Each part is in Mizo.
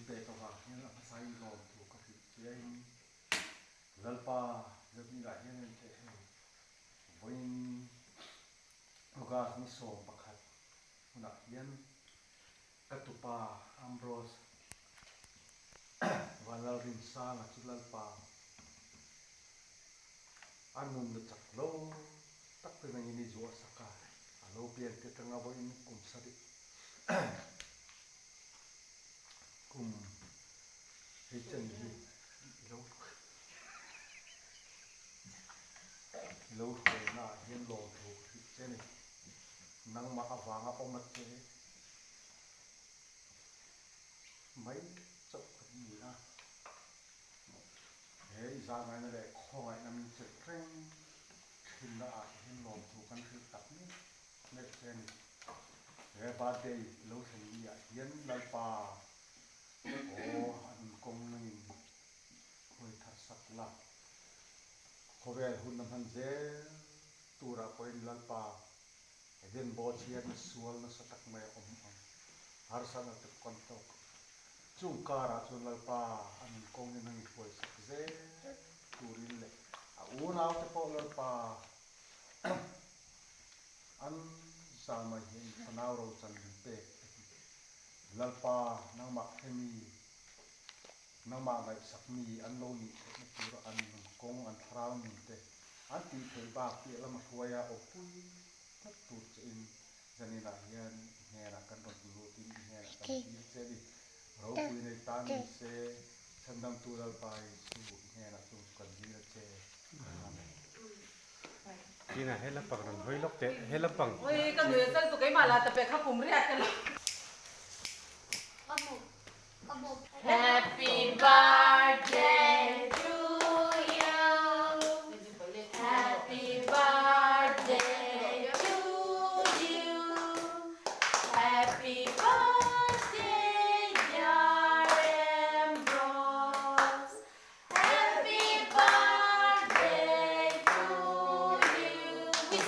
pek avang hian a hmasain lawmthu ka hrilh chiahin Lalpa Zirtirah hian en teh hei vawiin August ni 11 hunah hian ka tupa Ambrose Vanlalrinsanga chu Lalpa a nunna chak lo tak te nangin i zuah sak a, a lo pian te atanga vawiin kum sarih kum hei chen hi i lo i lo hruaina ah hian lawmthu ka hrilh che a ni. Nangmah avanga awm a che mai chauh kan ni a. He i zahngaihna leh khawngaihna min chelh reng thinna ah te hian lawmthu kan hrilh tak mek mek che a ni. He birthday lo thlen ni ah hian Lalpa aw a nun kawng nangin khawi thar sak la, khawvel hun a hman zel turah pawhin Lalpa Eden bawhchhiatna sual nasa tak mai a awm ang. Harsatna te pawh kan tawk. Chung karah chuan Lalpa a nun kawngin a inhruaisak zel turin leh a unaute pawh Lalpa an zah mai hian fanau rochan min pek te hi Lalpa nangmah hremi, nangmah ngaihsak mi an lo nih theihna tura an nun kawng, an thlarau nun te an tih theih bak piah lama hruaia awpui tlat tur che in Zaninah hian i hnenah kan rawn lutin i hnenah kan dil che a ni. Ropui nei tan ni se, Chhandamtu Lalpa Jesu i hnenah chung chu kan dil a che. Amen. Tina he lampang rawn hawi lawk teh, he lampang. Oi ka nui a chal tu keimah la ta pek kha kum riat ka lo. Happy birthday to you Happy birthday to you Happy birthday dear Ambrose Happy birthday to you Wish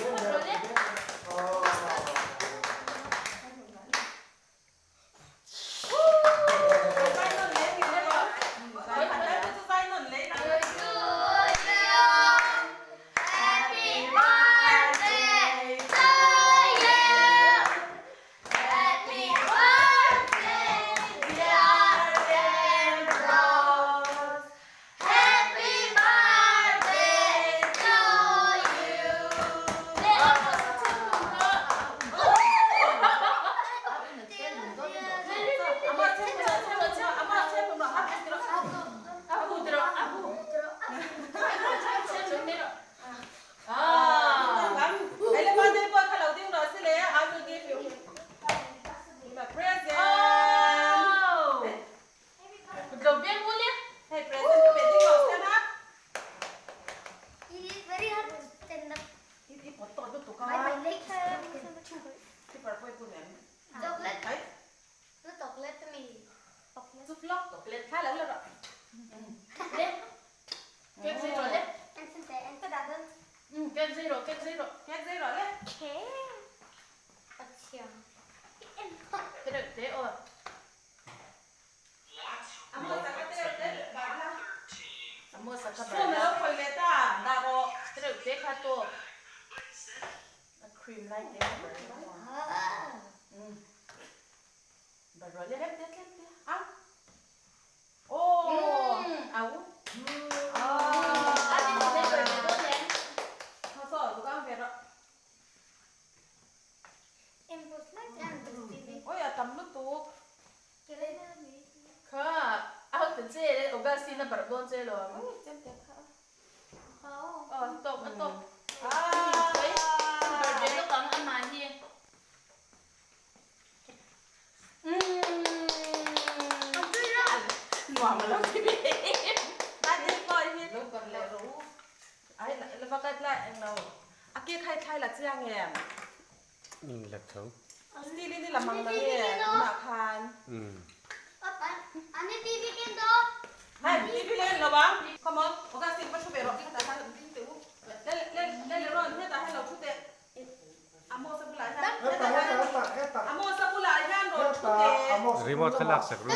Remote kha lak sak ru.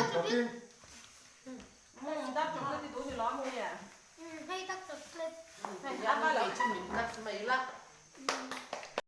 Hian kei chu min cut mai la.